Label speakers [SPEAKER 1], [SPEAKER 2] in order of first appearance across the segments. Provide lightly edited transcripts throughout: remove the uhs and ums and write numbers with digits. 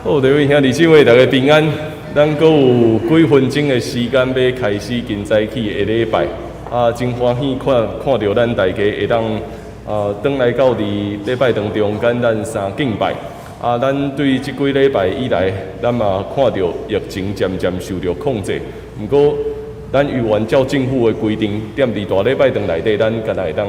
[SPEAKER 1] 好，各位兄弟姊妹，大家平安。咱閣有幾分鐘的時間欲開始今早起的禮拜。啊，真歡喜看看著咱大家會當啊，轉來到佇禮拜堂中間，咱相敬拜。啊，咱對這幾禮拜以來，咱嘛看著疫情漸漸受著控制。毋過，咱猶原照政府的規定，踮佇大禮拜堂內底，咱干焦會當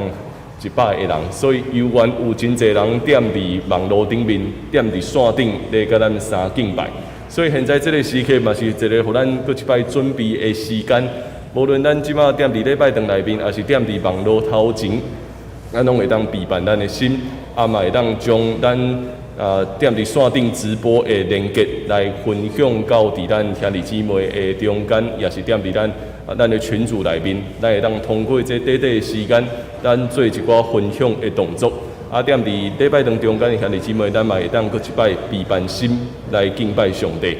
[SPEAKER 1] 100個人，所以猶原有真濟人踮佇網路頂面，踮佇線頂咧佮咱相敬拜。所以現在這个時刻嘛是一个予咱閣一擺準備的時間。無論咱這馬踮佇禮拜堂內面，抑是踮佇網路頭前，咱攏會當備辦咱的心，啊嘛會當將咱啊踮佇線頂直播的連結來分享到佇咱兄弟姊妹的中間，也是踮佇咱的群組內面，咱會當通過這短短的時間，咱做一寡分享的動作。啊，踮佇禮拜堂中間的兄弟姊妹，咱嘛會當閣一擺備辦心來敬拜上帝。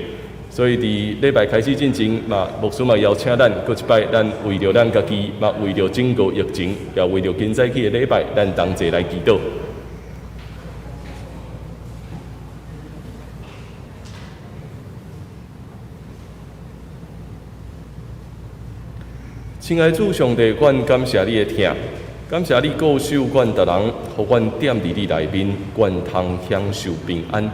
[SPEAKER 1] 所以佇禮拜開始進前，嘛牧師嘛邀請咱閣一擺，咱為著咱家己，嘛為著整個疫情，也為著今早起的禮拜，咱同齊來祈禱。親愛主上帝，阮感謝你的疼，感謝你顧守阮逐人，予阮踮佇你內面，阮通享受平安。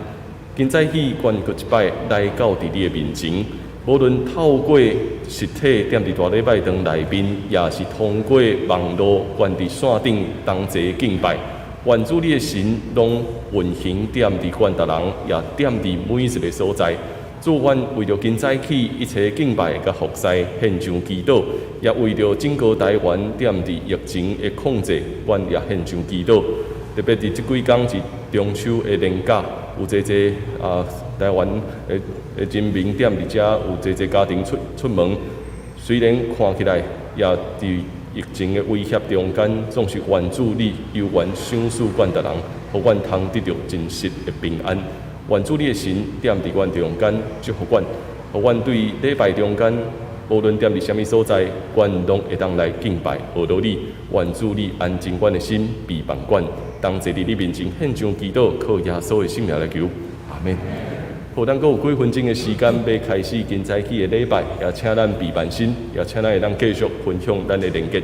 [SPEAKER 1] 今早起，阮閣一擺來到佇你的面前，無論透過實體踮佇大禮拜堂內面，抑是通過網路，阮佇線頂同齊敬拜。願主你的神攏運行踮佇阮逐人，也踮佇每一个所在。主，阮為著今早起一切敬拜佮服侍獻上祈禱，也為著整個台灣踮佇疫情的控制，阮也獻上祈禱。特別佇這幾工是中秋的連假，有濟濟啊台灣的的人民踮佇遮，有濟濟家庭出出門，雖然看起來也佇疫情的威脅中間，總是願主你猶原賞賜阮逐人，予阮通得著真實的平安。願主你的神踮佇阮中間，祝福阮，予阮對禮拜中間，無論踮佇啥物所在，阮攏會當來敬拜學到你。願主你安靜阮的心，庇護阮，同齊佇你面前獻上祈禱，靠耶穌的聖名來求，阿們。好，咱閣有幾分鐘的時間，欲開始今早起的禮拜，也請咱備辦心，也請咱會當繼續分享咱的連結。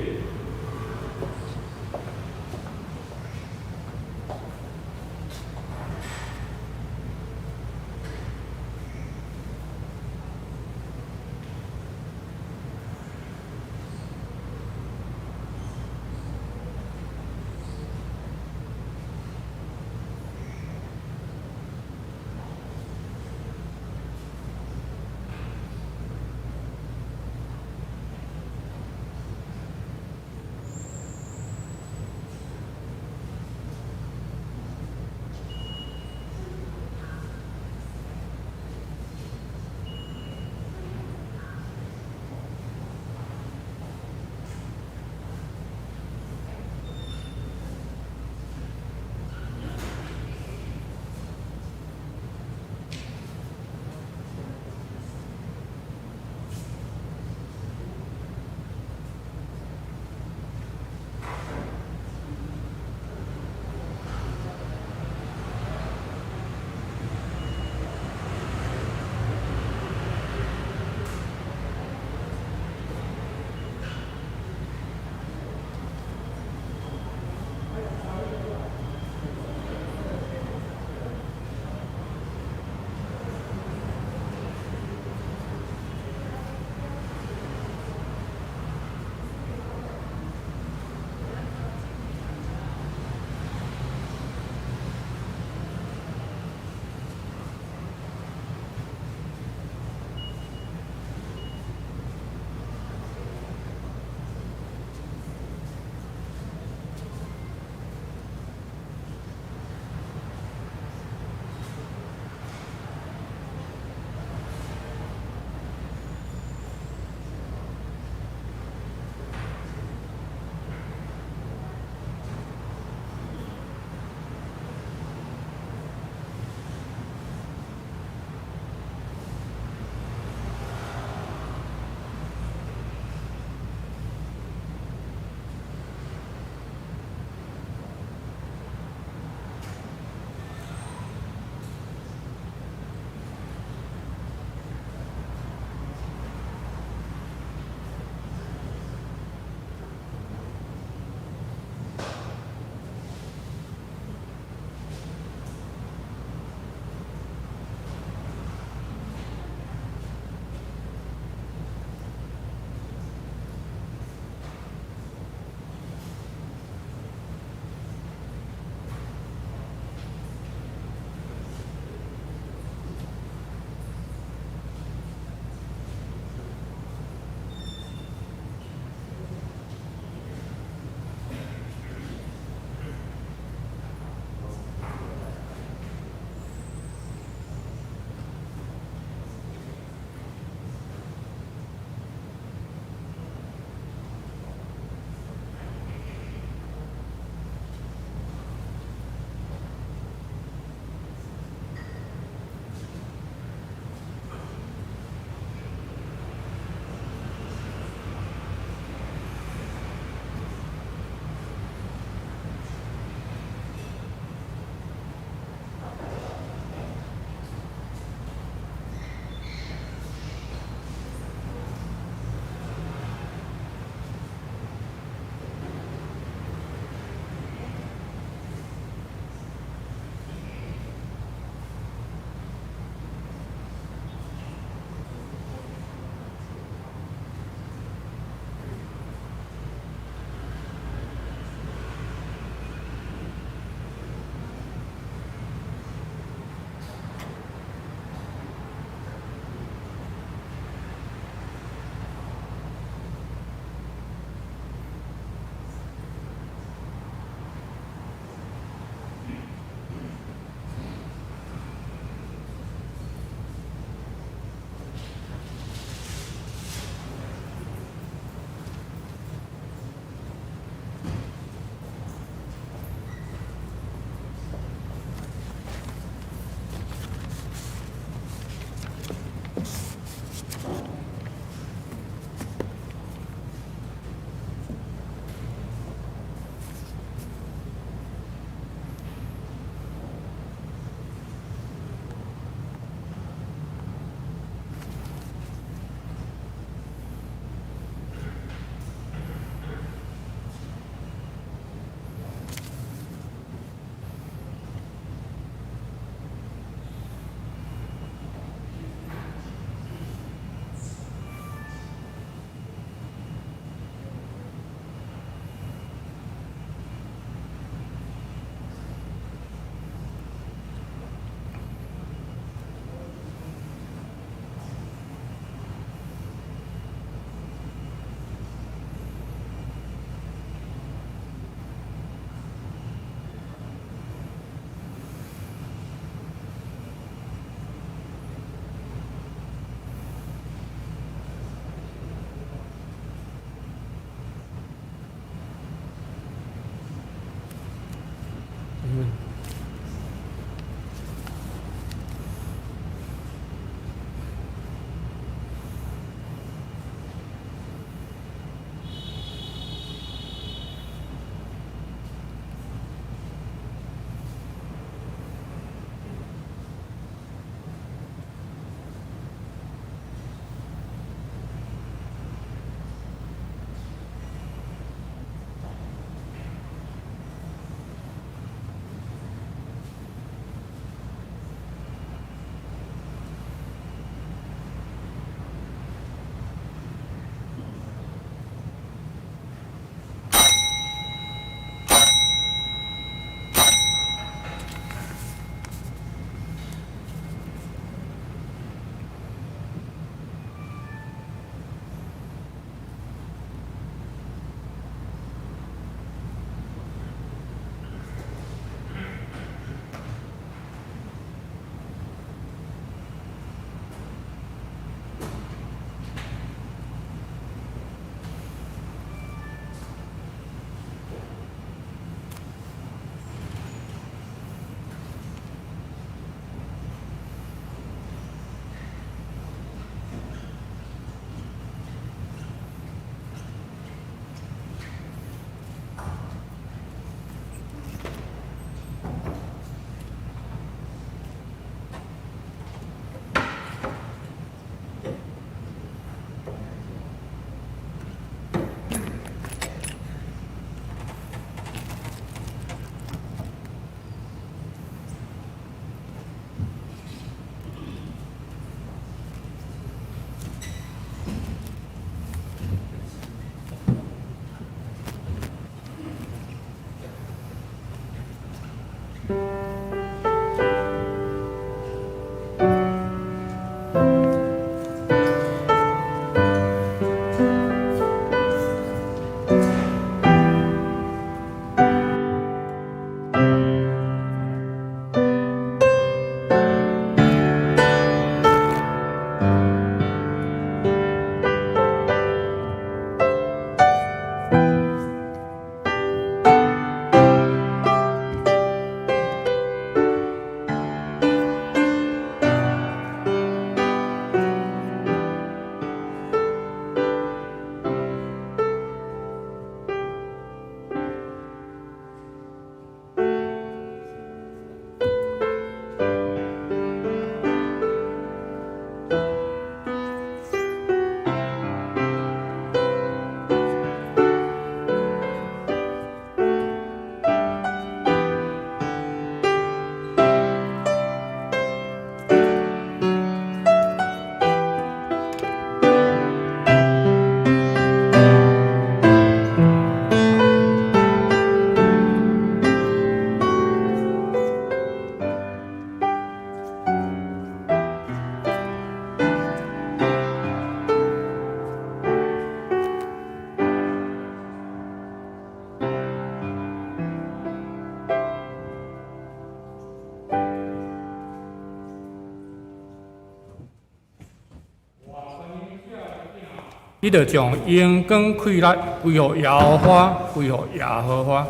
[SPEAKER 2] 你著將榮光氣力歸予耶和華，歸予耶和華，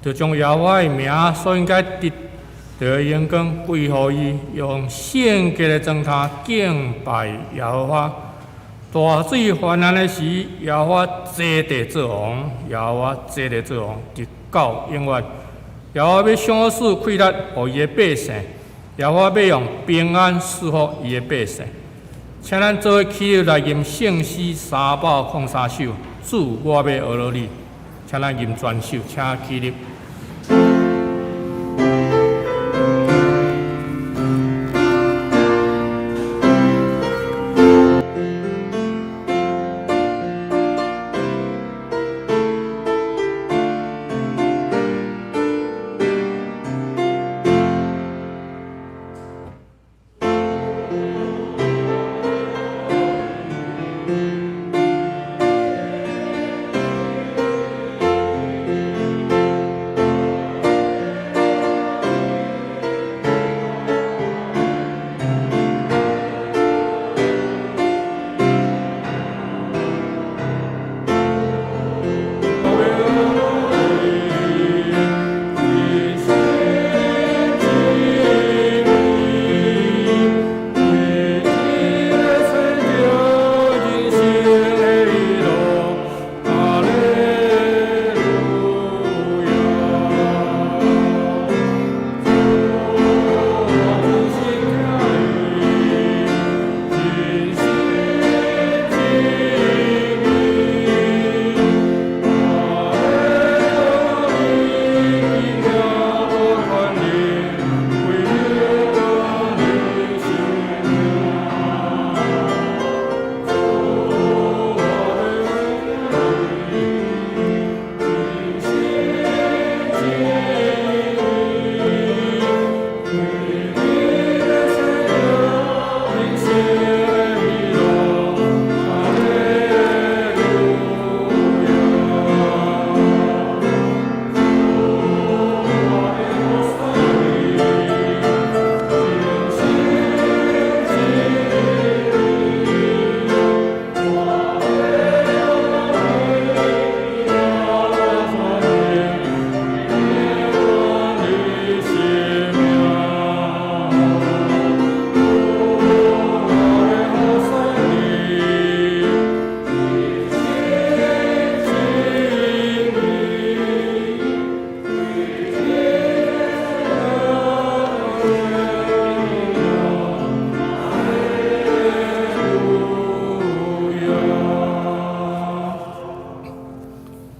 [SPEAKER 2] 著將耶和華的名所應該得著的榮光歸予伊，用聖潔的狀態敬拜耶和華。大水泛濫的時，耶和華坐地做王，耶和華坐地做王，直到永遠。耶和華欲賞賜氣力予伊的百姓，耶和華欲用平安賜福伊的百姓。請咱做伙起立來吟聖詩303首，主，我欲學著你。請咱吟全首，請起立。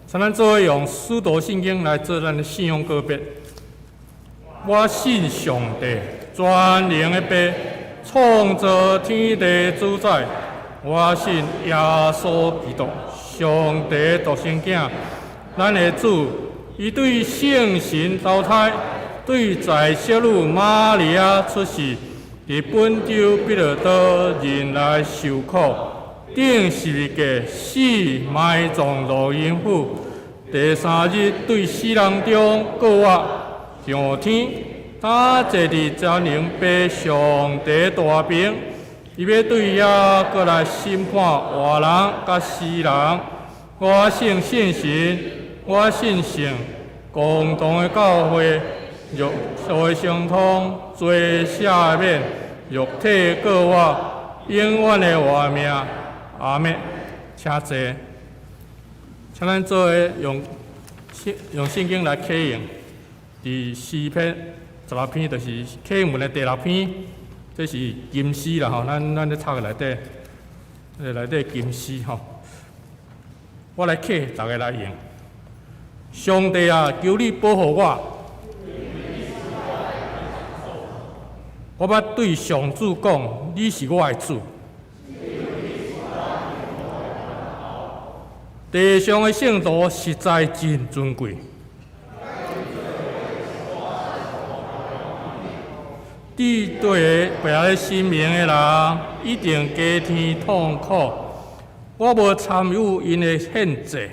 [SPEAKER 2] 請咱做伙用使徒信經來做咱的信仰告白。我信上帝，全能的父，創造天地主宰。我信耶穌基督，上帝的獨生囝，咱的主。伊對聖神投胎，對在聖女瑪利亞出世，佇本丟彼拉多忍耐受苦。釘十字架，死埋葬落陰府，第三日對死人中復活，上天，他坐佇全能父上帝大爿，伊欲對遐閣來審判活人佮死人。我信聖神，我信聖公同的教會，肉體相通，罪赦免，肉體復活，永遠的活命。阿們，請坐。請咱做伙用聖經來啟用，佇詩篇16篇，就是啟用文的第六篇，這是金詩啦吼，咱咧冊內底，內底金詩吼。我來啟，逐家來用。上帝啊，求你保護我。我欲對上主講，你是我的主。地上的聖徒實在真尊貴。對對別个神明的人，一定加添痛苦。我無參與𪜶的獻祭。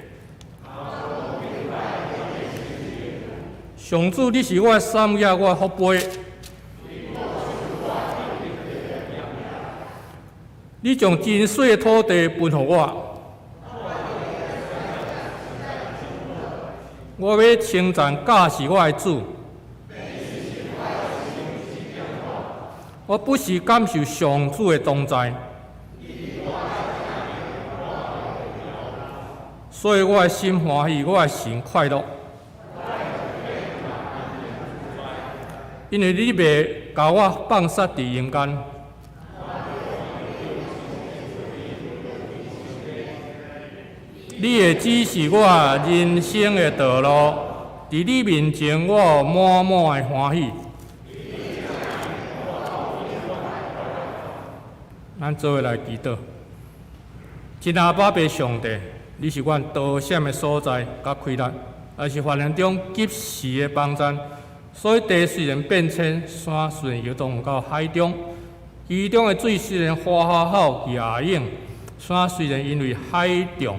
[SPEAKER 2] 上主，你是我的產業，我的福杯。你將真細土地分予我。我欲稱讚教示我的主。我不時感受上主的同在，所以我的心歡喜，我的神快樂。因為你袂共我放殺佇陰間。你會指示我人生的道路，佇你面前我有滿滿的歡喜。咱做伙來祈禱，親阿爸父上帝，你是阮逃險的所在，佮氣力，也是患難中及時的幫贊。所以地雖然變遷，山雖然搖動到海中，其中的水雖然嘩嘩吼湧湧，山雖然因為海漲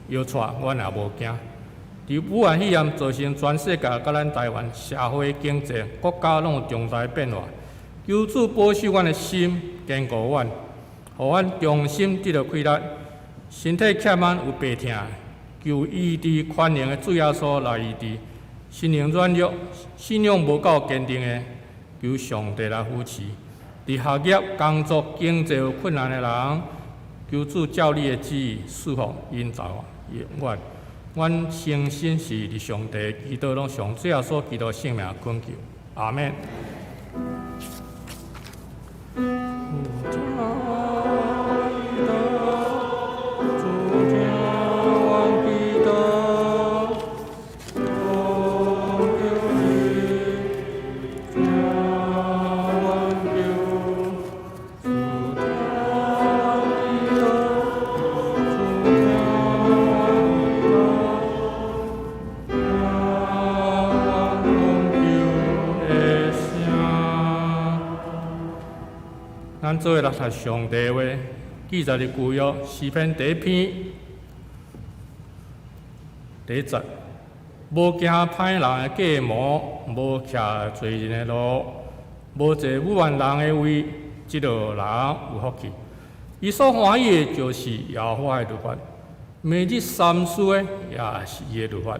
[SPEAKER 2] 搖掣，阮也無驚。佇武漢肺炎造成全世界佮咱台灣社會經濟國家攏有重大變化，求主保守阮的心，堅固阮，予阮重新得著氣力。身體欠安有病疼，求醫治寬容的主耶穌來醫治。心靈軟弱、信仰無夠堅定的，求上帝來扶持。佇學業、工作、經濟有困難的人，求主照你的旨意賜福引導阮。阮誠心是佇上帝祈禱，攏奉主耶穌基督聖名懇求，阿們。咱做伙來讀上帝話，記載佇舊約詩篇第一篇第一節：無行歹人的計謀，無徛罪人的路，無坐侮慢人的位，這號人有福氣。伊所歡喜的，就是耶和華的律法；每日三思的，也是伊的律法。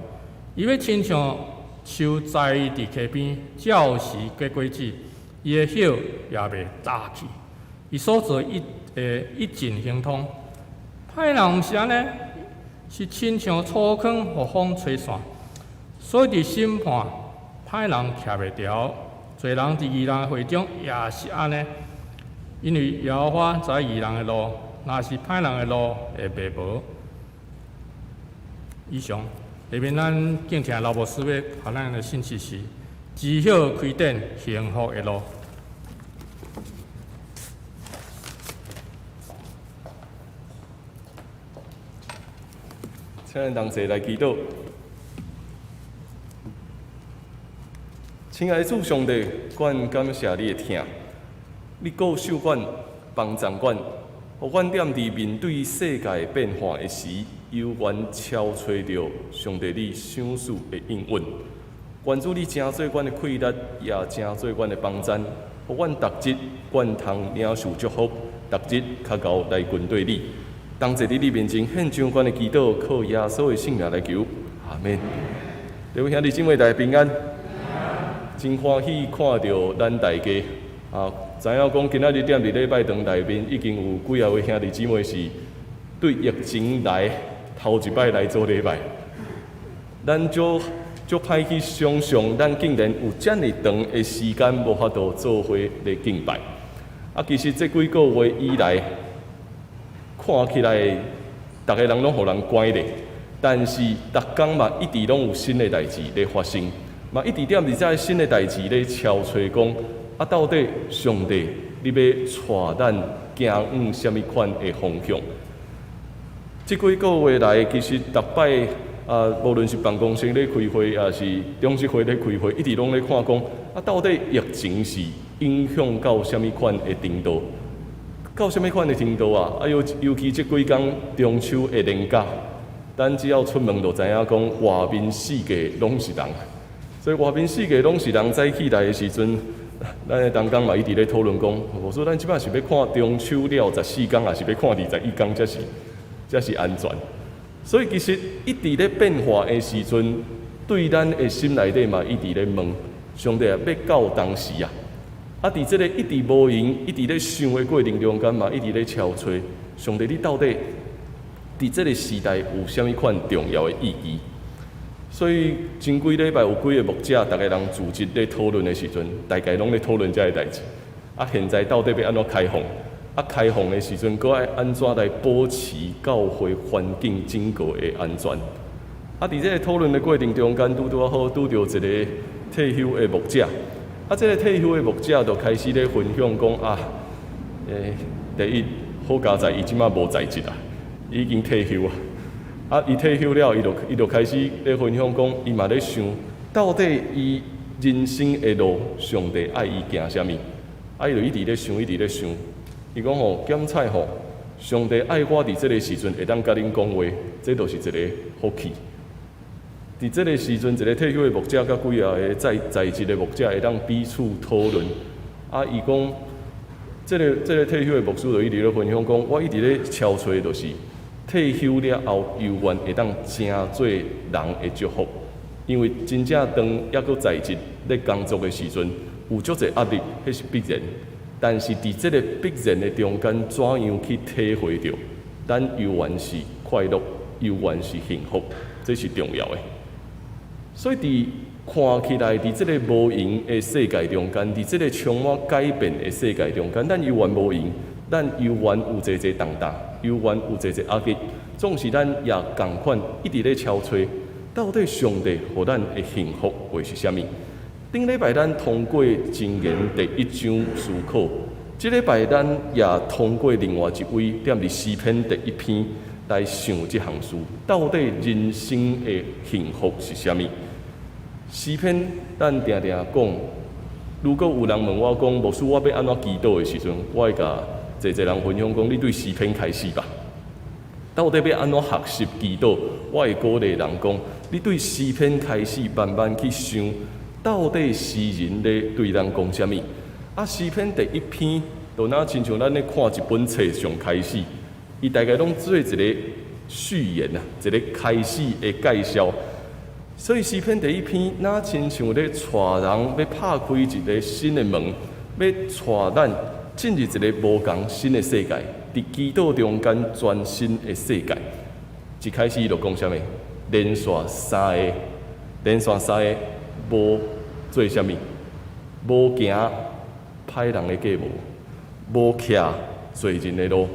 [SPEAKER 2] 伊欲親像樹栽佇溪邊，照時結果子，伊的葉也袂焦去。伊所做一一盡亨通。歹人毋是按呢，是親像粗糠予風吹散。所以佇審判，歹人徛袂牢，罪人佇義人會中也是按呢。因為耶和華知義人的路，若是歹人的路會迷無。以上，下面咱敬聽老牧師欲予咱的信息是：枝葉開展幸福的路。
[SPEAKER 1] 請咱同齊來祈禱。親愛的主上帝，阮感謝你的疼，你顧惜阮、幫助阮，予阮踮佇面對世界變化的時，猶原敲揣著上帝你賞賜的應允。願主你成做阮的氣力，也成做阮的幫贊，予阮逐日願通領受祝福，逐日較𠢕來跟綴你。同齊佇你面前獻上阮的祈禱，靠耶穌的聖名來求，阿們。各位兄弟姊妹，大家平安。真歡喜看著咱大家啊，知影講今仔日踮佇禮拜堂內面，已經有幾仔位兄弟姊妹是對疫情來頭一擺來做禮拜。咱足足歹去想像，咱竟然有遮爾長的時間無法度做伙來敬拜。啊，其實這幾個月以來，看起來，逐个人攏予人關咧，但是逐工嘛一直攏有新的代誌咧發生，嘛一直踮佇這新的代誌咧敲揣講，啊，到底上帝你欲帶咱行往啥物款的方向？這幾個月來，其實逐擺啊，無論是辦公室咧開會，抑是董事會咧開會，一直攏咧看講，啊，到底疫情是影響到啥物款的程度？到啥物款的程度啊？啊，尤其這幾工中秋的連假，咱只要出門就知影講，外面四界攏是人。所以外面四界攏是人，早起來的時陣，咱的同工嘛一直咧討論講，無說咱這擺是欲看中秋了十四工，抑是欲看21工才是安全。所以其實一直咧變化的時陣，對咱的心內底嘛，一直咧問上帝啊，欲到當時啊？啊，佇這個一直無閒、一直咧想的過程中間嘛，一直咧敲揣上帝，你到底佇這個時代有啥物款重要的意義？所以前幾禮拜有幾个牧者，逐个人組織咧討論的時陣，大概攏咧討論這个代誌。啊，現在到底欲按怎開放？啊，開放的時陣，閣愛按怎來保持教會環境整個的安全？啊，佇這个討論的過程中間，拄拄仔好拄著一个退休的牧者。啊，這个退休的牧者就開始咧分享講啊，第一，好佳哉，伊這馬無在職啊，已經退休啊。啊，伊退休了，伊就開始咧分享講，伊嘛咧想，到底伊人生的路，上帝愛伊行啥物？啊，伊就一直咧想，一直咧想。伊講吼，檢採吼，上帝愛我佇這个時陣會當佮恁講話，這就是一个福氣。佇這个時陣，一个退休的牧者佮幾仔个在職的牧者會當彼此討論。啊，伊講，這個退休的牧師就一直咧分享講，我一直咧敲揣就是，退休了後，猶原會當成做人的祝福，因為真正當猶閣在職咧工作的時陣，有足濟壓力，彼是必然。但是佇這个必然的中間，怎樣去體會著，咱猶原是快樂，猶原是幸福，這是重要的。所以佇看起來，佇這个無閒的世界中間，佇這个充滿改變的世界中間，咱猶原無閒，咱猶原有濟濟重擔，猶原有濟濟壓力，總是咱也仝款一直咧敲揣，到底上帝予咱的幸福會是啥物？頂禮拜咱通過箴言第一章思考，這禮拜咱也通過另外一位踮佇詩篇第一篇來想這項事，到底人生的幸福是啥物？詩篇咱定定講，如果有人問我講，牧師，我欲按怎祈禱的時陣，我會共濟濟人分享講，你對詩篇開始吧。到底欲按怎學習祈禱？我會鼓勵人講，你對詩篇開始慢慢去想，到底詩人咧對咱講啥物？啊，詩篇第一篇，就若親像咱咧看一本冊上開始，伊大概攏做一个序言啊，一个開始的介紹。所以詩篇第一篇，若親像咧帶人欲拍開一个新的門，欲帶咱進入一个無仝新的世界，佇祈禱中間全新的世界。一開始伊就講啥物？連續三个，連續三个無做啥物？無行歹人的計謀，無徛罪人的路，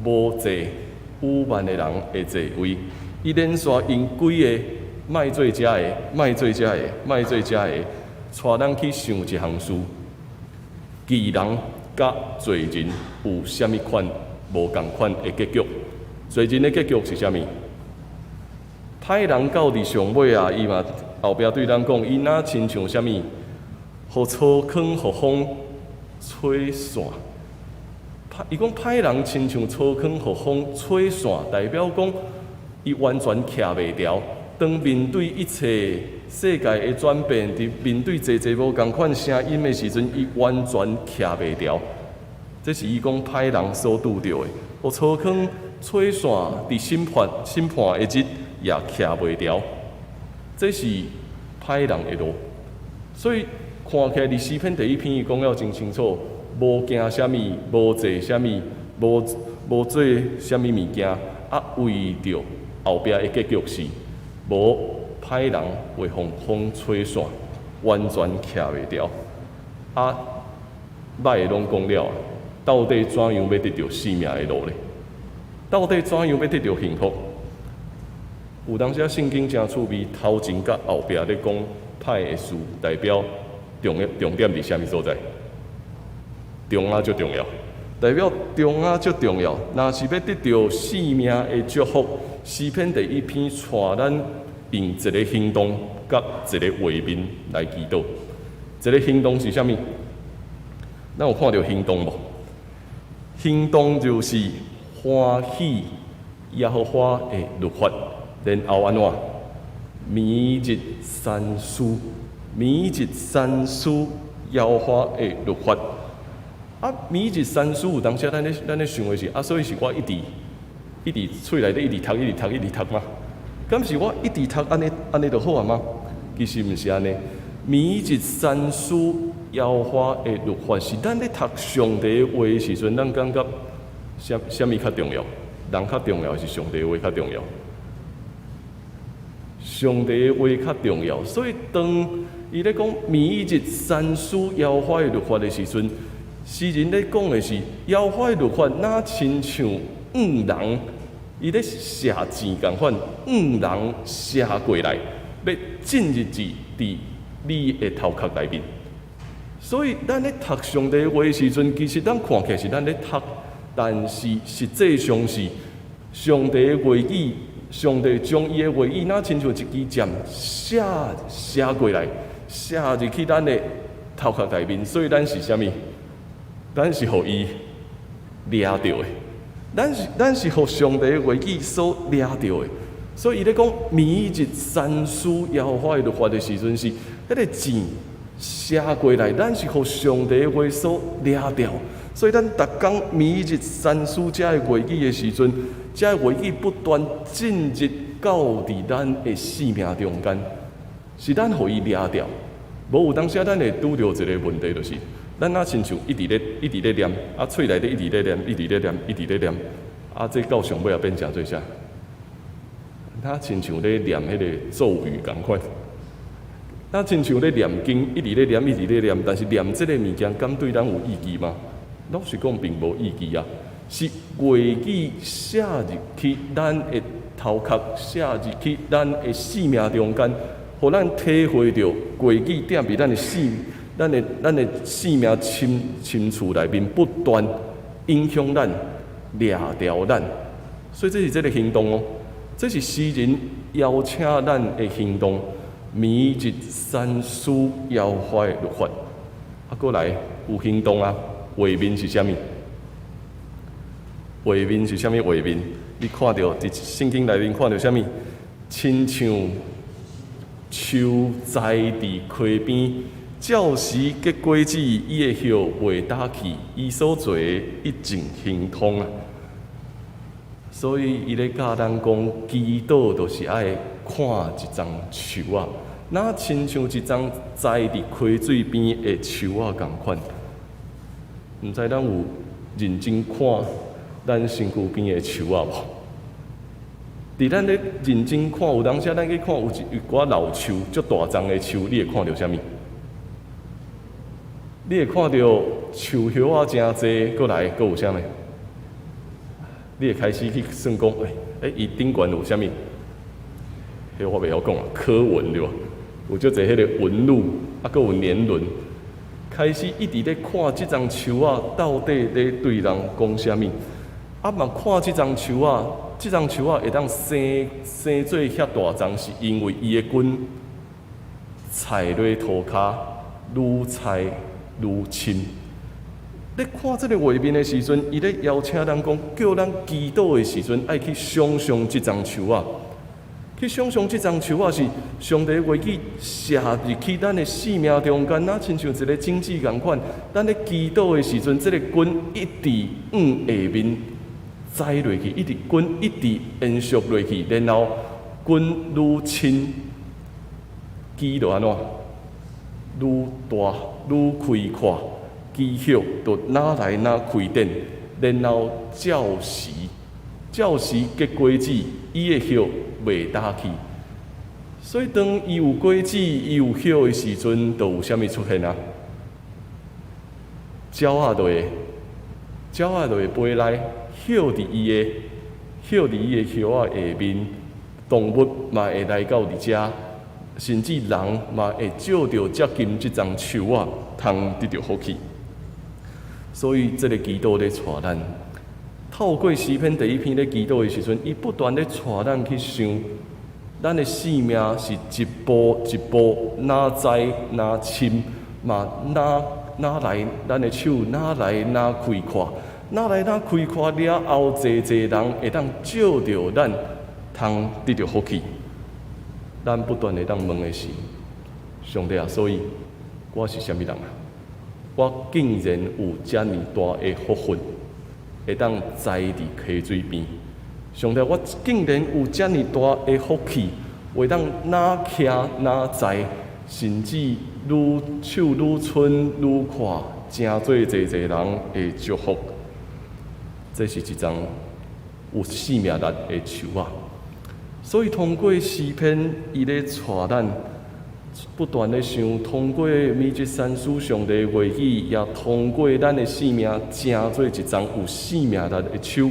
[SPEAKER 1] 無坐愚頑的人的座位。伊連續用幾个莫做這个，莫做這个，莫做這个，帶咱去想一項事：義人佮罪人有啥物款無仝款的結局？罪人的結局是啥物？歹人到佇上尾啊，伊嘛後壁對咱講，伊若親像啥物？予粗糠予風吹散。伊講歹人親像粗糠予風吹散，代表講伊完全徛袂牢。當面對一切世界的轉變，佇面對濟濟無仝款聲音的時陣，伊完全徛袂牢。這是伊講歹人所拄著的。予粗糠吹散，佇審判的日也徛袂牢。這是歹人的路。所以看起來，佇詩篇第一篇，伊講了真清楚，無行啥物，無坐啥物，無做啥物物件，啊，為著後壁的結局是無歹人會予風吹散，完全徛袂牢。啊，歹的攏講了，到底怎樣欲得著生命的路咧？到底怎樣欲得著幸福？有當時聖經誠趣味，頭前佮後壁咧講歹的事，代表重點佇啥物所在？中仔足重要，代表中仔足重要。若是欲得著生命的祝福，詩篇第一篇帶咱用一个行動佮一個畫面來祈禱。一个行動是啥物？咱有看著行動無？行動就是歡喜耶和華的律法，然後按怎？每日三思，每日三思耶和華的律法。啊，每日三思有當時咱咧想的是啊，所以是我一直一直喙內底一直讀，一直讀，一直讀嗎？敢是我一直讀按呢按呢就好啊嗎？其實毋是按呢。每日反思耶和華的律法，是咱咧讀上帝話的時陣，咱感覺啥物較重要？人較重要，還是上帝話較重要？上帝話較重要，所以當伊咧講每日反思耶和華的律法的時陣，詩人咧講的是耶和華的律法，若親像五人，伊咧射箭仝款，五人射過來，欲進入去佇你的頭殼內面。所以咱咧讀上帝話的時陣，其實咱看起來是咱咧讀，但是實際上是上帝的話語，上帝將伊的話語，若親像一支箭射射過來，射入去咱的頭殼內面。所以咱是啥物？咱是予伊掠著的，咱是予上帝的話語所掠著的。所以伊咧講每日反思耶和華的律法的時陣，是彼個箭射過來，咱是予上帝的話所掠著。所以咱逐工每日反思這个話語的時陣，這个話語不斷進入到佇咱的生命中間，是咱予伊掠著。無有當時咱會拄著一個問題，就是咱若親像一直咧念，啊，喙內底一直咧念，一直咧念，一直咧念，啊，這到上尾也變成做啥？若親像咧念彼個咒語仝款，若親像咧念經，一直咧念，一直咧念，但是念這個物件，敢對咱有意義嗎？老實講，並無意義啊。是話語寫入去咱的頭殼，寫入去咱的生命中間，予咱體會著話語踮佇咱的生命深深處內面，不斷影響咱、掠牢咱。所以這是這个行動哦，這是詩人邀請咱的行動。每日反思耶和華的律法，啊，閣來有行動啊！畫面是啥物？畫面是啥物畫面？你看著佇聖經內面看著啥物？親像樹栽佇溪邊，照時結果子，伊的葉袂焦去，伊所做的一定亨通啊！所以伊咧教咱講，祈禱就是愛看一叢樹仔，若親像一叢栽佇溪水邊的樹仔仝款。毋知咱有認真看咱身軀邊的樹仔無？佇咱咧認真看，有當時咱去看有一寡老樹，足大叢的樹，你會看著啥物？你會看著樹葉仔誠濟，閣來閣有啥物？你會開始去算講，欸，伊頂懸有啥物？彼個我袂曉講啊，刻紋對無？有足濟彼個紋路，啊，閣有年輪。開始一直咧看這叢樹仔到底咧對人講啥物？啊嘛看這叢樹仔，這叢樹仔會當生生做遐大叢，是因為伊的根踩落塗跤，愈踩愈深。咧看這个畫面的時陣，伊咧邀請咱講，叫咱祈禱的時陣，愛去想像這叢樹仔，去想像這叢樹仔是上帝話語寫入去咱的生命中間，若親像一个種子仝款。咱咧祈禱的時陣，這个根一直往下面栽落去，一直根一直延續落去，然後根愈深，枝就按怎愈大愈開闊，枝葉就愈來愈開展，然後照時照時結果子，伊的葉袂焦去。所以當伊有果子、伊有葉的時陣，就有啥物出現啊？鳥仔就會飛來，歇佇伊的葉仔下面，動物嘛會來到佇遮，甚至人嘛會藉著接近這叢樹仔，通得著福氣。所以，這个祈禱咧帶咱透過詩篇第一篇咧祈禱的時陣，伊不斷咧帶咱去想，咱的生命是一步一步，若栽若深，嘛若若來，咱的手若來若開闊，若來若開闊了後，濟濟人會當藉著咱，通得著福氣。咱不斷會當問的是：上帝啊，所以我是啥物人啊？我竟然有遮爾大的福分，會當栽佇溪水邊。上帝，我竟然有遮爾大的福氣，會當若徛若在，甚至愈手愈伸愈闊，成做濟濟人的祝福。這是一叢有生命力的樹仔。所以通過詩篇，伊咧帶咱不斷咧想，通過米吉山書上帝的話語，也通過咱的生命，成做一叢有生命力的樹。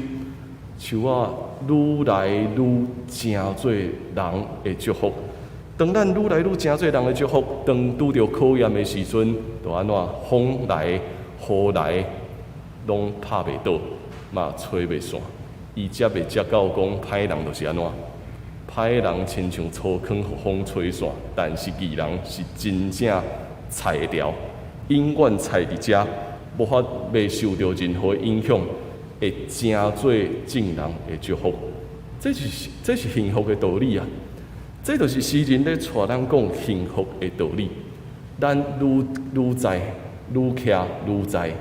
[SPEAKER 1] 樹仔愈來愈成做人的祝福。當咱愈來愈成做人的祝福，當拄著考驗的時陣，就按怎風來雨來，攏拍袂倒，嘛吹袂散。伊接會接到講歹人就是按怎，歹人親像粗糠予風吹散，但是義人是真正菜會牢，永遠菜佇遮，無法袂受著任何影響，會成做眾人的祝福。這是幸福的道理啊！這就是詩人咧帶咱講幸福的道理。咱愈愈在愈徛愈在，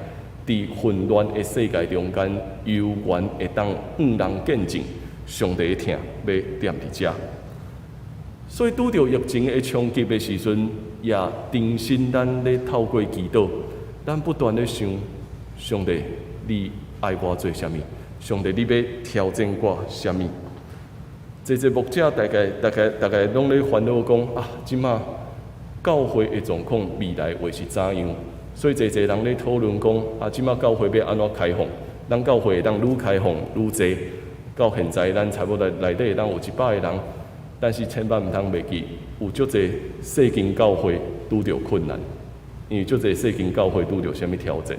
[SPEAKER 1] 佇混亂的世界中間，猶原會當向人見證上帝的疼欲踮佇遮。所以拄著疫情的衝擊的時陣，也重新咱咧透過祈禱，咱不斷咧想上帝，你愛我做啥物？上帝，你欲挑戰我啥物？濟濟牧者大概攏咧煩惱講啊，這馬教會的狀況未來會是怎樣？所以濟濟人咧討論講啊，這馬教會欲按怎開放？咱教會會當愈開放愈濟。到現在，咱差不多內底會當有100個人，但是千萬毋通袂記，有足濟細間教會拄著困難，因為足濟細間教會拄著啥物挑戰？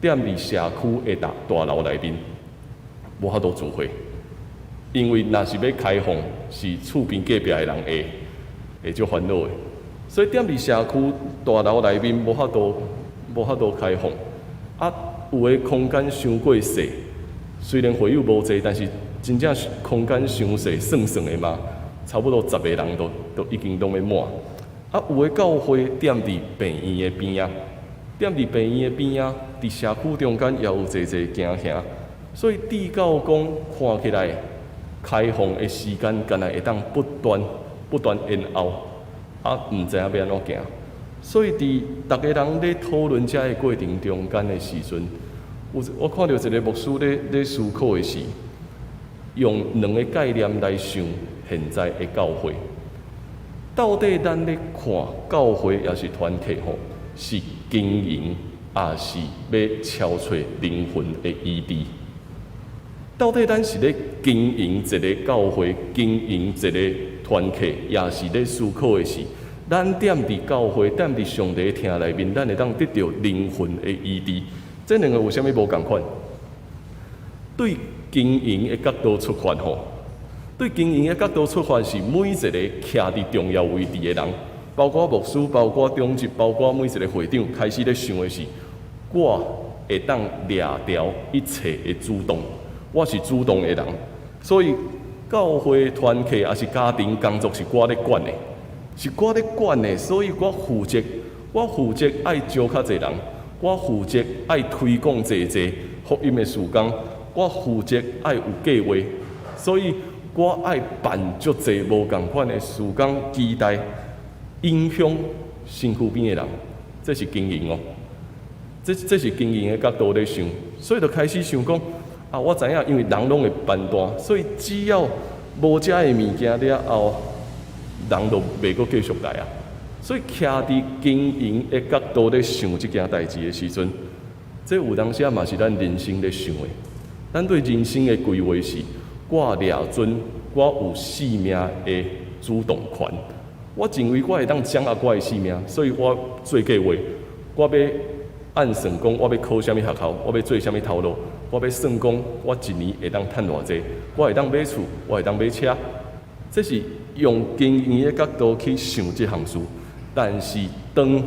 [SPEAKER 1] 踮佇社區的大大樓內面，無法度聚會，因為若是欲開放，是厝邊隔壁的人會足煩惱的，所以踮佇社區大樓內面無法度開放。啊，有的空間傷過細，雖然會友無濟，但是真正空間傷細，算算的嘛，差不多10個人都已經攏欲滿。啊，有的教會踮佇病院的邊仔，踮佇病院的邊仔，佇社區中間也有濟濟驚嚇，所以至到講看起來開放的時間，敢若會當不斷不斷延後，啊，毋知影欲按怎行。所以佇逐个人咧討論這个過程中間的時陣，有我看著一个牧師咧思考的是，用兩个概念來想現在的教會。到底咱咧看教會抑是團契吼，是經營，抑是欲敲揣靈魂的醫治？到底咱是咧經營一个教會，經營一个團契，抑是咧思考的是，咱踮佇教會，踮佇上帝疼內面，咱會當得著靈魂的醫治？這兩个有啥物無仝款？對經營的角度出發吼，對經營的角度出發是每一個徛佇重要位置的人，包括牧師，包括長執，包括每一个會長，開始咧想的是，我會當掠牢一切的主動，我是主動的人，所以教會團契抑是家庭工作是我咧管的，是我咧管的，所以我負責愛招較濟人，我負責愛推廣濟濟福音的事工，我負責愛有計劃，所以我愛辦足濟無仝款的事工，期待影響身軀邊的人，這是經營哦。這是經營的角度咧想，所以就開始想講啊，我知影，因為人攏會貧惰，所以只要無遮的物件了後，人就袂閣繼續來啊。所以徛佇經營的角度咧想這件代誌的時陣，這有當時仔嘛是咱人生咧想的。咱對人生的規劃是，我掠準我有性命的主動權，我認為我會當掌握我的性命，所以我做計劃，我欲按算講我欲考啥物學校，我欲做啥物頭路，我欲算講我一年會當趁偌濟，我會當買厝，我會當買車，這是用經營的角度去想這項事。但是當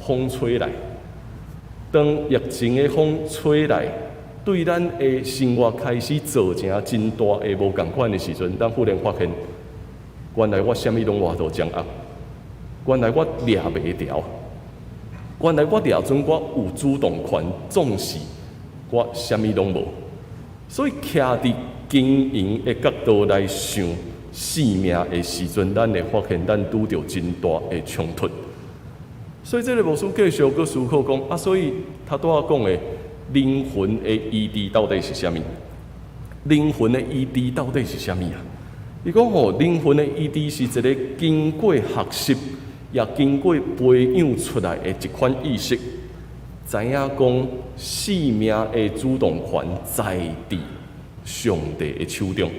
[SPEAKER 1] 風吹來，當疫情的風吹來，對咱的生活開始造成真大的無仝款的時陣，咱忽然發現，原來我啥物攏無法度掌握，原來我掠袂牢，原來我掠準我有主動權，總是我啥物攏無。所以，徛佇經營的角度來想，生命的時陣，咱會發現咱拄著真大的衝突。所以這个牧師繼續閣思考講啊，所以頭拄仔講的靈魂的醫治到底是啥物？靈魂的醫治到底是啥物啊？伊講吼，靈魂的醫治是一个經過學習，也經過培養出來的一款意識，知影講生命的主動權在佇上帝的手中。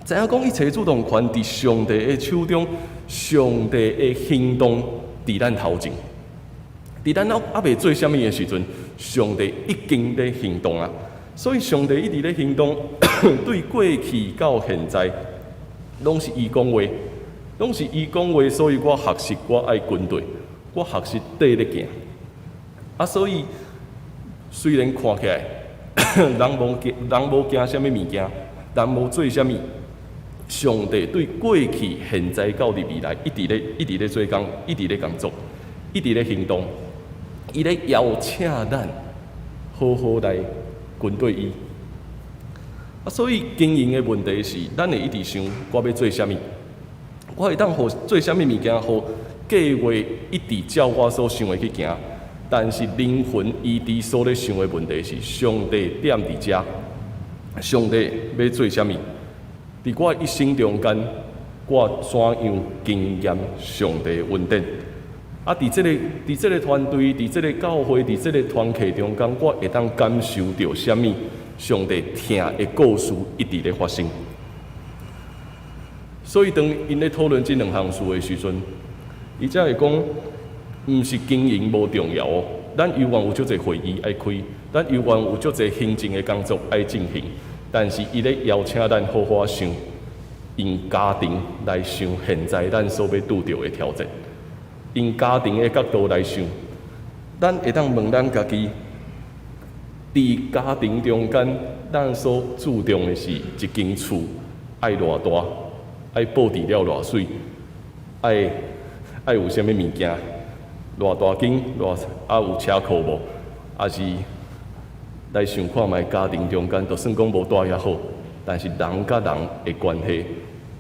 [SPEAKER 1] 知影講一切主動權佇上帝的手中，上帝的行動佇咱頭前。佇咱猶未做啥物的時陣，上帝已經咧行動啊！所以上帝一直咧行動，對過去到現在，攏是伊講話，攏是伊講話，所以我學習我愛跟對，我學習綴咧行。啊，所以雖然看起來人無行，人無行啥物物件，人無做啥物，上帝對過去、現在到佇未來，一直咧做工，一直咧工作，一直咧行動，伊咧邀請咱好好來跟對伊。啊，所以經營的問題是，咱會一直想我欲做啥物，我會當予做啥物物件，予計劃一直照我所想的去行。但是靈魂醫治所咧想的問題是，上帝踮佇遮，上帝欲做啥物？佇我一生中間，我怎樣經驗上帝的恩典？啊，佇這个團隊，佇這个教會，佇這个團契中間，我會當感受著啥物？上帝疼的故事一直咧發生。所以當𪜶咧討論這兩項事的時陣，伊才會講，毋是經營無重要哦。咱猶原有足濟會議愛開，咱猶原有足濟行政的工作愛進行。但是伊咧邀請咱好好想，用家庭來想現在咱所欲拄著的挑戰，用家庭的角度來想，咱會當問咱家己，佇家庭中間，咱所注重的是一間厝愛偌大，愛布置了偌媠，愛有啥物物件，偌大間，偌啊有車庫無？抑是來想看覓家庭中間，就算講無蹛遐好，但是人佮人的關係，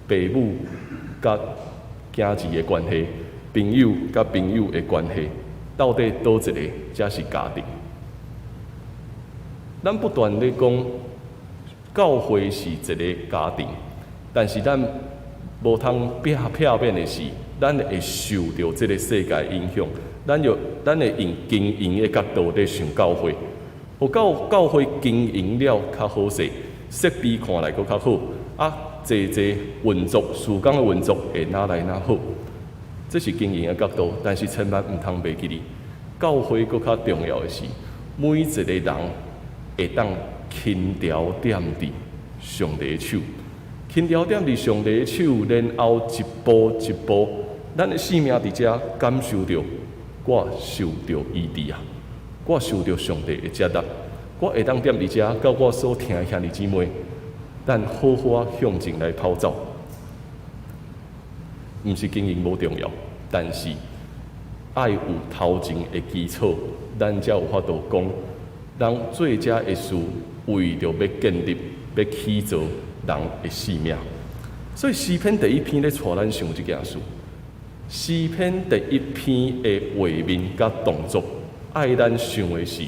[SPEAKER 1] 爸母佮囝兒的關係，朋友佮朋友的關係，到底佗一个才是家庭？咱不斷咧講教會是一个家庭，但是咱無通避免的是，咱會受著這个世界影響，咱會用經營的角度咧想教會，予教會經營了較好勢，設備看來閣較好，啊，濟濟運作，事工的運作會哪來哪好，這是經營的角度，但是千萬毋通袂記得，教會閣較重要的是，每一个人會當輕佻踮佇上帝的手，輕佻踮佇上帝的手，然後一步一步，咱的生命佇遮感受著，我受著醫治啊，我受著上帝的接納，我會當踮佇遮，佮我所疼的兄弟姊妹，咱好好仔向前來跑走。毋是經營無重要，但是愛有頭前的基礎，咱才有法度講，人做遮的事，為著欲建立、欲起造人的生命。所以詩篇第一篇咧帶咱想這件事。詩篇第一篇的畫面佮動作，愛咱想的是，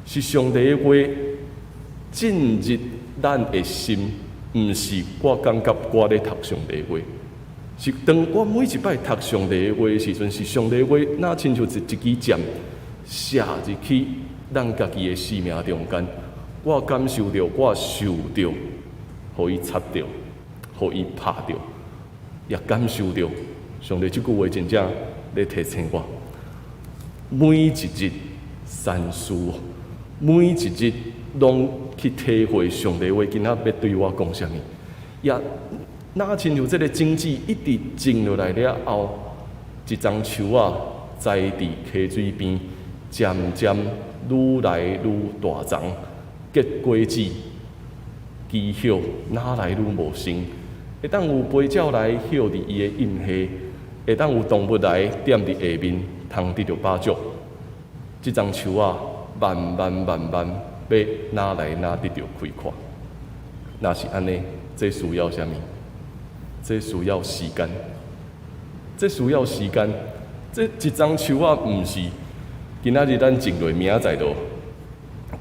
[SPEAKER 1] 是上帝的話進入咱的心，毋是我感覺我咧讀上帝的話，是當我每一擺讀上帝的話的時陣，是上帝的話，若親像一支箭射入去咱家己的生命中間，我感受著，我受著，予伊插著，予伊拍著，也感受著上帝這句話真正咧提醒我，每一日三思，每一日攏去體會上帝話今仔欲對我講啥物，也若親像這个種子一直種落來了後，一叢樹仔栽佇溪水邊，漸漸愈來愈大叢，結果子，枝葉愈來愈茂盛，會當有飛鳥來歇佇伊的蔭下，會當有動物來踮佇下面，通得著飽足。這叢樹仔慢慢慢慢欲愈來愈得著開闊。若是按呢，這需要啥物？這需要時間，這需要時間。這一欉樹仔毋是今仔日咱種落，明仔載就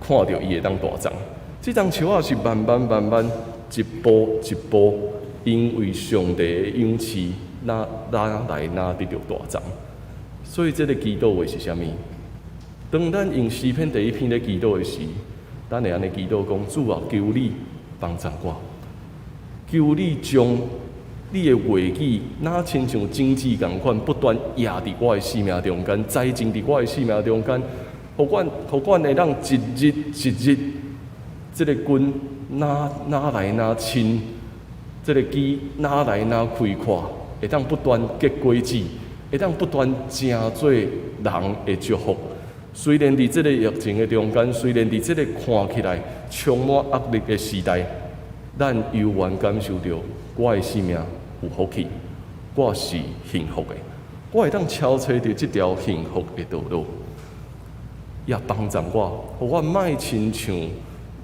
[SPEAKER 1] 看著伊會當大欉。這欉樹仔是慢慢慢慢一步一步，因為上帝的養飼，若若來若得著大欉。所以這个祈禱話是啥物？當咱用詩篇第一篇咧祈禱的時，咱會按呢祈禱講：主啊，求你幫助我，求你將你的話語，若親像種子仝款，不斷壓佇我的生命中間，栽種佇我的生命中間，予阮會當一日一日，這个根若若來若深，這个枝若來若開闊，會當不斷結果子，會當不斷成做人的祝福。雖然佇這个疫情的中間，雖然佇這个看起來充滿壓力的時代，咱猶原感受著我的生命有福氣，我是幸福的，我會當超揣著這條幸福的道路，也幫助我，予我莫親像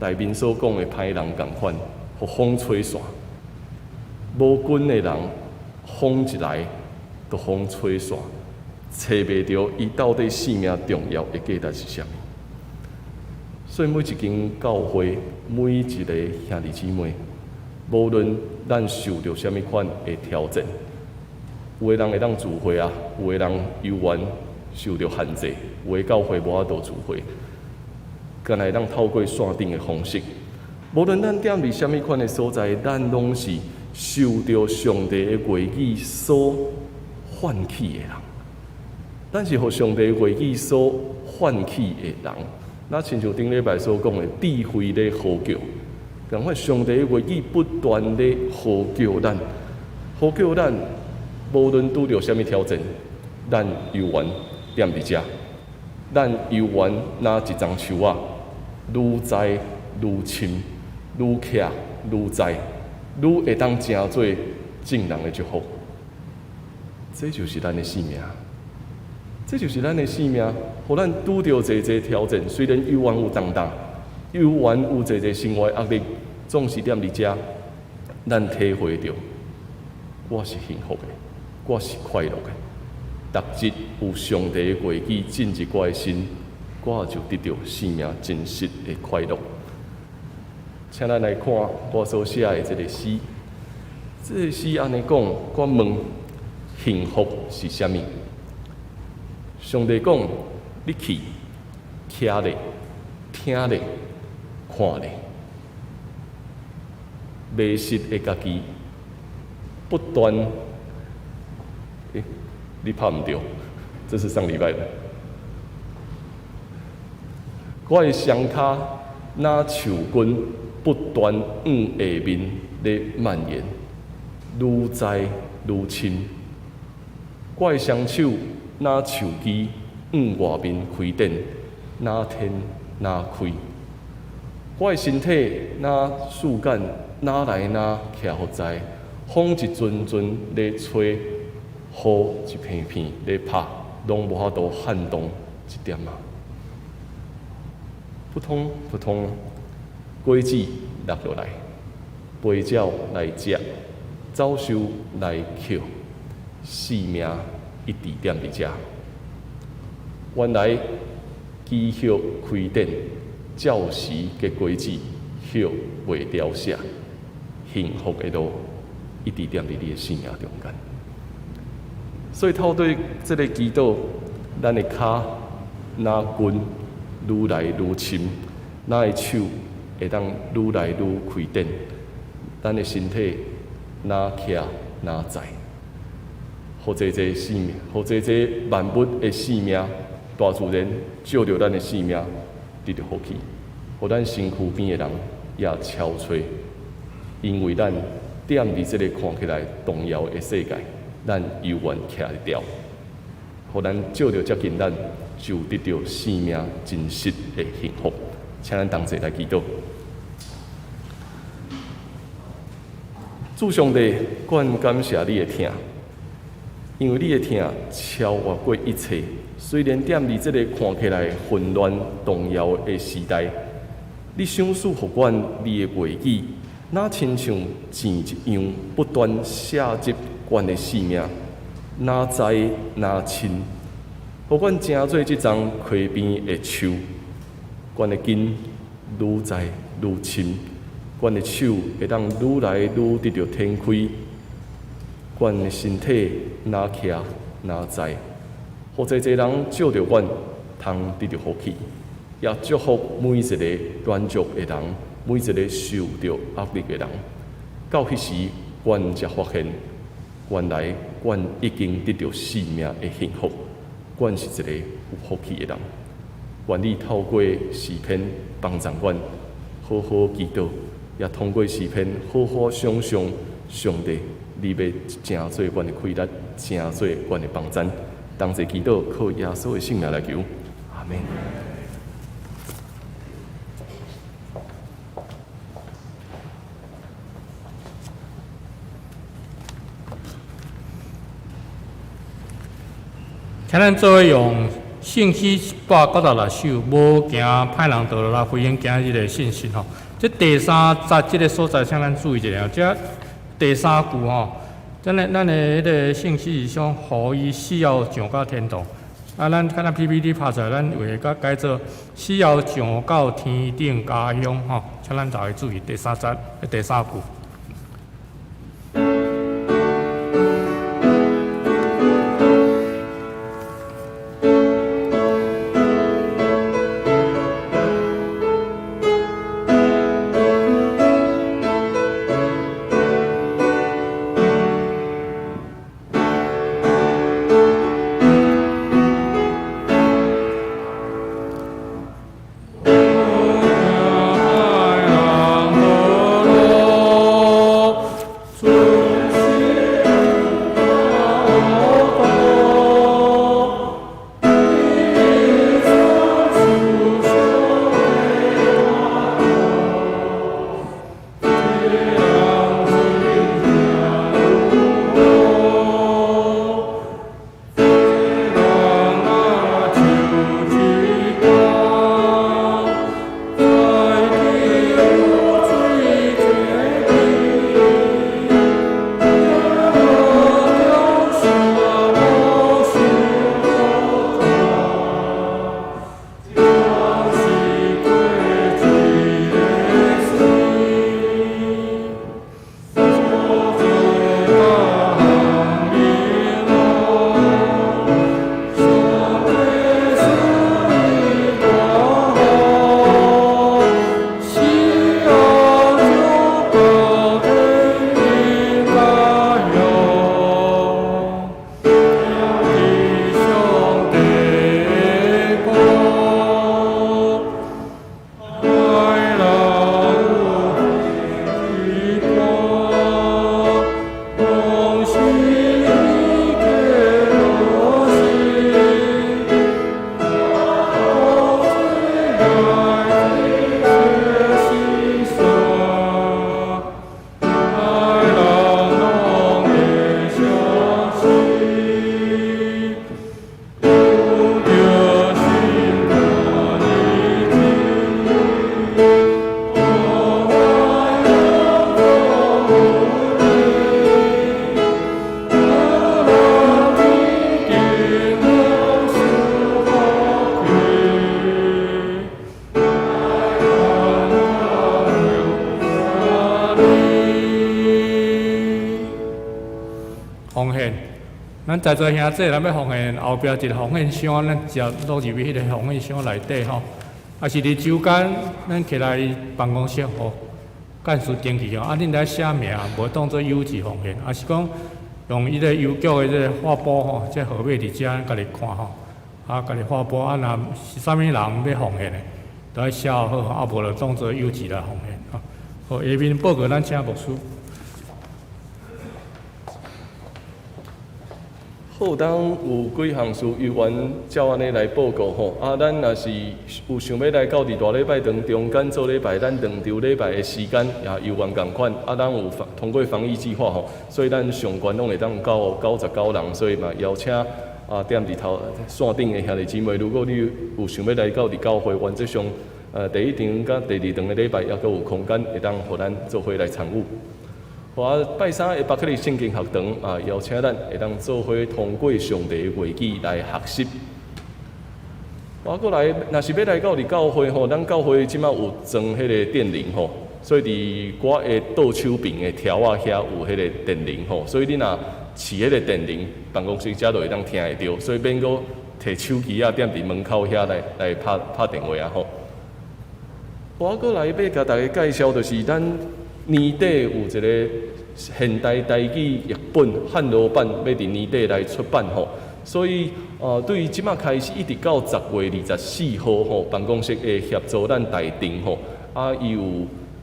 [SPEAKER 1] 內面所講的歹人仝款，予風吹散。無根的人，風一來，就予風吹散，揣袂著伊到底生命重要的價值是啥物。所以每一間教會，每一个兄弟姊妹，無論咱受著啥物款的挑戰，有的人會當聚會啊，有的人猶原受著限制，有的教會無法度聚會，敢若會當透過線頂的方式。無論咱踮佇啥物款的所在，咱攏是受著上帝的話語所喚起的人。咱是予上帝話語所喚起的人。若親像頂禮拜所講的，智慧咧呼叫，仝款上帝的話語不斷咧呼叫咱，呼叫咱，無論拄著啥物挑戰，咱猶原踮佇遮，咱猶原若一欉樹仔，愈栽愈深，愈徛愈在，愈會當成做眾人的祝福。這就是咱的生命，這就是咱的生命，予咱拄著濟濟挑戰，雖然猶原有重擔，猶原有濟濟生活壓力，總是踮佇遮，咱體會著，我是幸福的，我是快樂的。逐日有上帝的話語進入我的心，我就得著生命真實的快樂。請咱來看我所寫的這个詩，這个詩按呢講，我問幸福是啥物？上帝講：你去，徛咧，聽咧，看咧，迷失的家己不斷，欸，你拍毋著，這是上禮拜的。我的雙跤若樹根不斷往下面咧蔓延，愈栽愈深。我的雙手若樹枝向外面開展，若展若開。我的身體若樹幹若來若徛予在，風一陣陣咧吹，雨一片片咧拍，攏無法度撼動一點仔。撲通撲通，果子落落來，飛鳥來食，走獸來抾，生命一直踮佇遮。原來枝葉開展，照時結果子，葉袂凋謝，幸福的路一直踮佇你的生命中間。所以透過這个祈禱，咱的跤若根愈來愈深，咱的手會當愈來愈開展，咱的身體若徛若在，予濟濟生命，予濟濟萬物的生命，大自然借著咱的生命得著福氣，予咱身軀邊的人也超揣，因為咱踮佇這个看起來動搖的世界，咱猶原徛會牢，予咱借著接近咱，就得著生命真實的幸福。請咱同齊來祈禱。主上帝，阮感謝你的疼，因為你的疼超越過一切。雖然踮佇這個看起來混亂動搖的時代，你賞賜予阮你的話語，若親像箭一樣不斷射擊阮的性命，若知若深，予阮成做這叢溪邊的樹，阮的根愈栽愈深，阮的手會當愈來愈得著展開，阮的身體若徛若在，予濟濟人借著阮通得著福氣，也祝福每一个軟弱的人，每一个受著壓力的人。到彼時，阮才發現，原來阮已經得著生命的幸福。阮是一個有福氣的人。願你透過詩篇幫助阮好好祈禱，也通過詩篇好好想像上帝，你欲成做阮的氣力，成做阮的幫贊。同齊祈禱，靠耶穌的聖名來求，阿們。
[SPEAKER 2] 請咱做伙用聖詩196首，無驚歹人墮落來回應今日的信息吼。這第三節這个所在，請咱注意一下。這第三句吼，咱的彼个聖詩是講，予伊死後上到天堂。啊，咱看咱 PPT 拍出來，咱話閣改做死後上到天頂家鄉吼。請咱大家注意第三節第三句。奉獻，咱在座兄弟，咱欲奉獻，後壁一个奉獻箱，咱直接落入去彼个奉獻箱內底吼。抑是佇周間，咱起來辦公室吼，幹事登記吼，啊，恁來寫名，無當做郵寄奉獻，抑是講用彼个郵局的這个發簿吼，這號碼佇遮家己看吼，啊，家己發簿啊，若是啥物人欲奉獻的，都愛寫好，啊，無就當做郵寄來奉獻吼。好，下面報告咱請牧師。
[SPEAKER 1] 好，當有幾項事猶原照按呢來報告吼。啊，咱若是有想欲來到佇大禮拜堂中間做禮拜，咱兩場禮拜的時間也猶原仝款。啊，咱有防通過防疫計劃吼，所以咱上懸攏會當到99人，所以嘛邀請啊踮佇頭線頂的兄弟姊妹，如果你有想欲來到佇教會，原則上第一場佮第二場的禮拜，猶閣有空間會當予咱做伙來參與。啊，拜三的伯克利聖經學堂啊，邀請咱會當做伙通過上帝的話語來學習。啊，閣來，若是欲來到佇教會吼，咱教會這馬有裝彼个電鈴吼，所以佇我的倒手邊的柱仔遐有彼個電鈴吼，所以你若飼彼個電鈴，辦公室遮就會當聽會著，所以免閣提手機仔踮佇門口遐來拍拍電話啊吼。我閣來欲共大家介紹，就是咱年底有一个現代台語譯本漢羅版欲佇年底來出版吼，所以對這馬開始一直到10月24號吼，辦公室會協助咱代訂吼，啊，伊有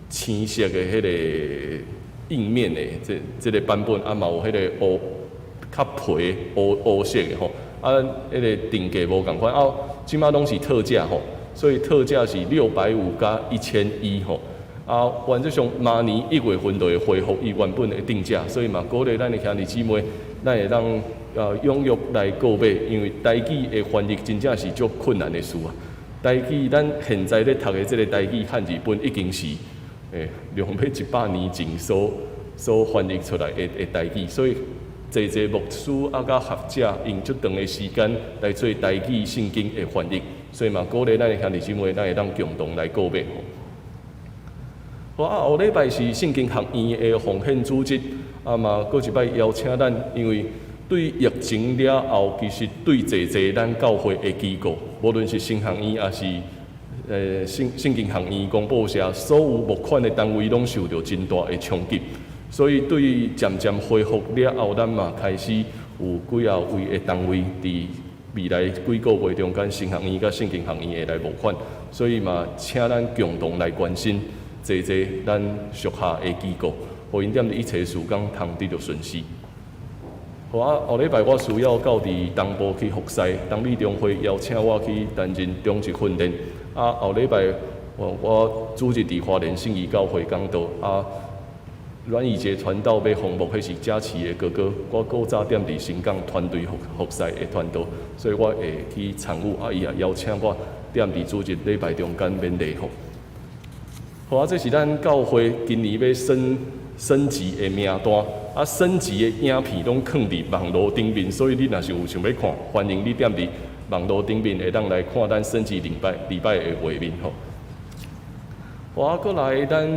[SPEAKER 1] 青色的彼个印面的這個版本，啊嘛有彼個烏較皮烏烏色的吼，啊，彼个定價無仝款，啊，這馬攏是特價吼，所以特價是650佮1100吼。啊，原則上明年1月份就會恢復伊原本的定價，所以嘛鼓勵咱的兄弟姊妹，咱會當踴躍來購買，因為台語的翻譯真正是足困難的事啊。台語咱現在咧讀的這个台語漢字本已經是兩欲100年前所翻譯出來的台語，所以濟濟牧師啊佮學者用足長的時間來做台語聖經的翻譯，所以嘛鼓勵咱的兄弟姊妹，咱會當共同來購買。好啊，後禮拜是聖經學院的奉獻主日，啊嘛，閣一擺邀請咱，因為對疫情了後，其實對濟濟咱教會的機構，無論是神學院抑是聖經學院、公報社，所有募款的單位攏受著真大的衝擊，所以對漸漸恢復了後，咱嘛開始有幾仔位的單位佇未來幾個月中間，神學院佮聖經學院會來募款，所以嘛，請咱共同來關心。濟濟咱屬下的機構，予𪜶踮佇一切時間通得著順遂。好啊，後禮拜我需要到佇東部去服侍，東美中會邀請我去擔任長執訓練。啊，後禮拜我主日佇花蓮信義教會講道。啊，阮以傑傳道欲訪牧，彼是佳琪的哥哥。我古早踮佇新港團隊服侍的傳道，所以我會去參與。啊，伊也邀請我踮佇主日禮拜中間勉勵吼。好啊，這是咱教會今年欲升級的名單，啊，升級的影片攏囥佇網路頂面，所以你若是有想欲看，歡迎你踮佇網路頂面會當來看咱升級禮拜的畫面吼。好啊，閣來咱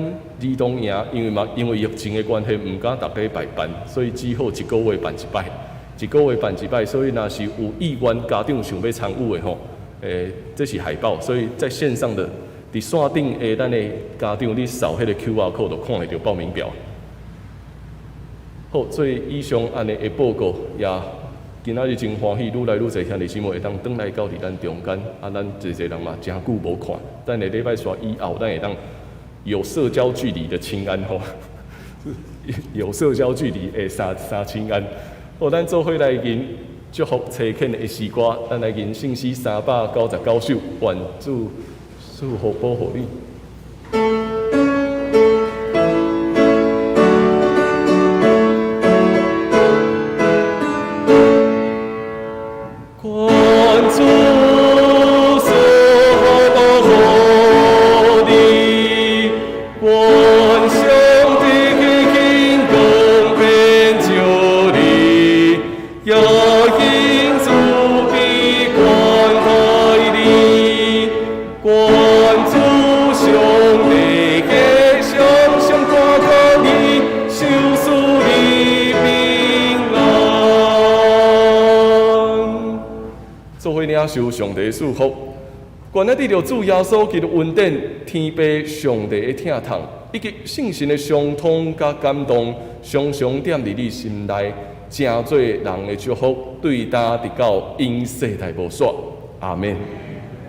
[SPEAKER 1] 兒童營，因為嘛因為疫情的關係，毋敢逐禮拜辦，所以只好一個月辦一擺，一個月辦一擺。所以若是有意願家長想欲參與的吼，這是海報，所以在線上的。佇線頂的咱的家長，你掃彼个 QR code 就看會著報名表。好，所以以上按呢的報告，也今仔日真歡喜，愈來愈濟兄弟姊妹會當轉來到佇咱中間。啊，咱濟濟人嘛，誠久無看，等下禮拜煞以後，咱會當有社交距離的親安吼，有社交距離的三親安。好，咱做伙來吟祝福差遣的詩歌，咱來吟聖詩399首，願主祝福保護你。願主賜福保護你，願上帝顯光遍照你，也興慈悲關懷你。願主上帝常常看顧你，賞賜你平安。做伙領受上帝祝福，願咱得著主耶穌基督恩典、天父上帝的疼痛，以及聖神的相通佮感動，常常踮佇你心內，成做人的祝福，對今直到永世代無煞。阿們。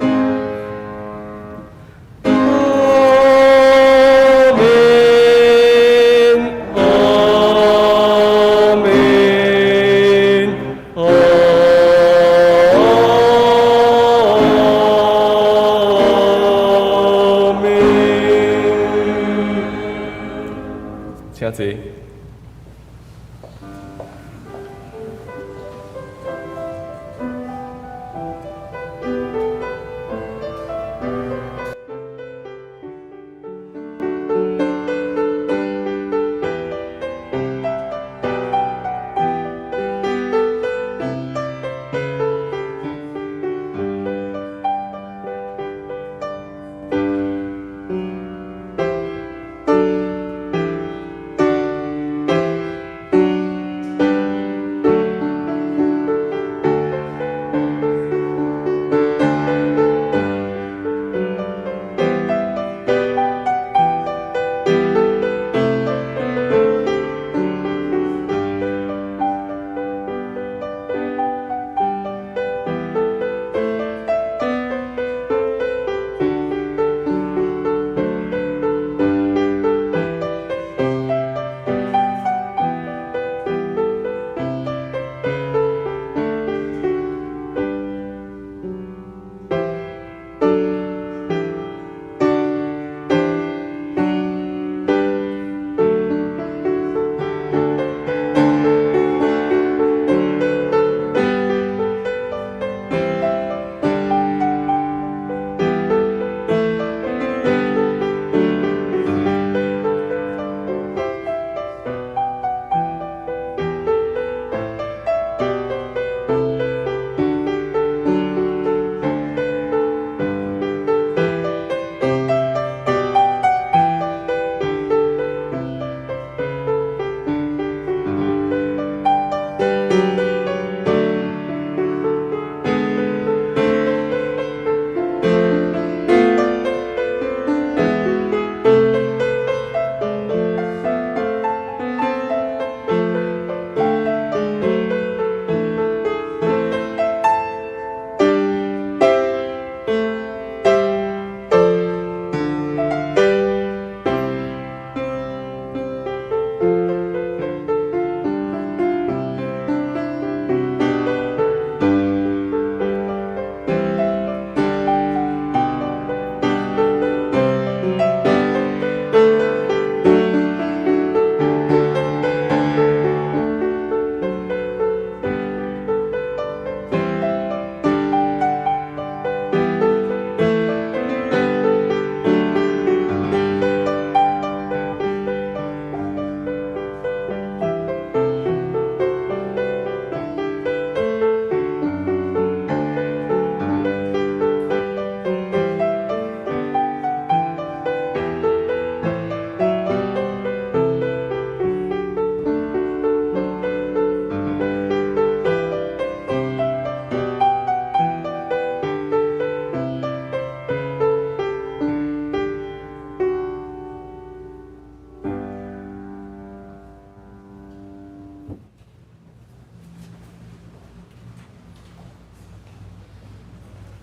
[SPEAKER 1] 阿們，阿們，阿們。請坐。